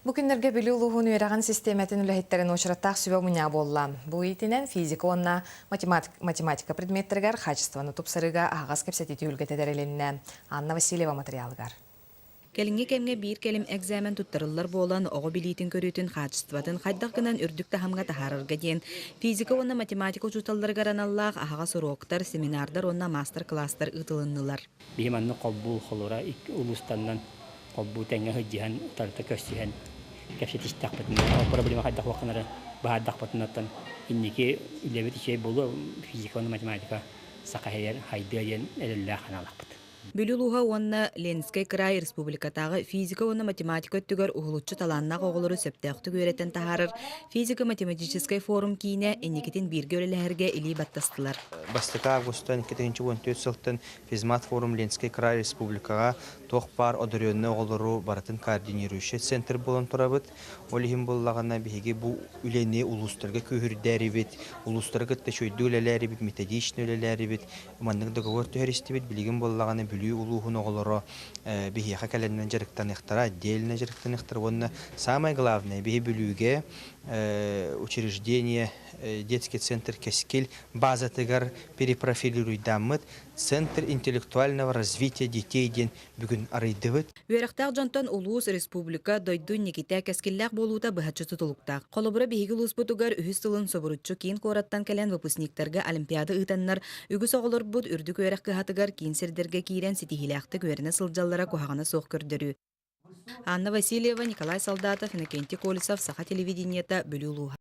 Бу күннэргэ Бүлүү улууһун үөрэҕин систиэмэтин үлэһиттэрин уочараттаах сүбэ мунньаҕа буолла. Бу иитинэн физика уонна математика предметтэригэр хаачыстыбаны тупсарыыга аһаҕас кэпсэтии түһүлгэтэ тэрилиннэ. Анна Васильева материалыгар. Кэлиҥҥи кэмҥэ биир кэлим экзамен туттарыллар буолан, оҕо билиитин-көрүүтүн хаачыстыбатын хайдах гынан үрдүк таһымҥа таһаарарга диэн физика уонна математика учууталларыгар аналлаах аһаҕас уруоктар, семинардар уонна маастар-кылаастар ыытылыннылар. Биһи маннык холбуу холура улуустаннан холбуу тэҥҥэ сылдьыһан, утарыта көрсүһэн кэпсэтистэхпитинэ, ол проблема хайдах буолханары быһаардахпытынаттан инники үлэбит үчүгэй буолуо, физика уонна математика саха иһигэр хайдыа диэн эрэллээх санаалаахпыт. Бүлүү улууһа уонна Ленскэй кыраай республикатааҕы физика уонна математика өттүгэр уһулуччу талааннаах оҕолору сөптөөхтүк үөрэтэн таһаарар физико-математическай форум киинэ инникитин бииргэ үлэлэһэргэ илии баттастылар. Бастакы августан 2014 сылтан Физмат форум Ленскэй край республикаҕа туох баар одаренный оҕолору барытын координирующий центр буолан турабыт. Ол иһин буоллаҕына биһиги бу үлэни улуустарга күүһүрдээрибит, улуустары кытта үчүгэйдик үлэлээрибит, методичный үлэлээрибит, маннык договор түһэристибит. Билигин буоллаҕына Бүлүү улууһун оҕолоро биһиэхэ кэлэннэн дьарыктаныахтара, отдельно дьарыктаныахтара уонна самое главное биһи Бүлүүгэ учреждение детский центр Кэскил базатыгар перепрофилируйдааммыт Центр интеллектуального развития детей диэн бүгүн арыйдыбыт. Үөрэхтээх дьонтон улуус, республика, дойду инникитэ кэскиллээх буолуута быһаччы тутулуктаах. Холобура, биһиги улууспутугар үһүс сылын собуруччу киин куораттан кэлэн выпускниктарга олимпиада ыытаннар, үгүс оҕолорбут үрдүк үөрэх кыһатыгар киин сирдэргэ киирэн ситиһиилээхтик үөрэнэ сылдьаллара куһаҕана суох көрдөрүү. Анна Васильева, Николай Солдатов, Иннокентий Колесов, Саха телевидениета, Бүлүү улууһа.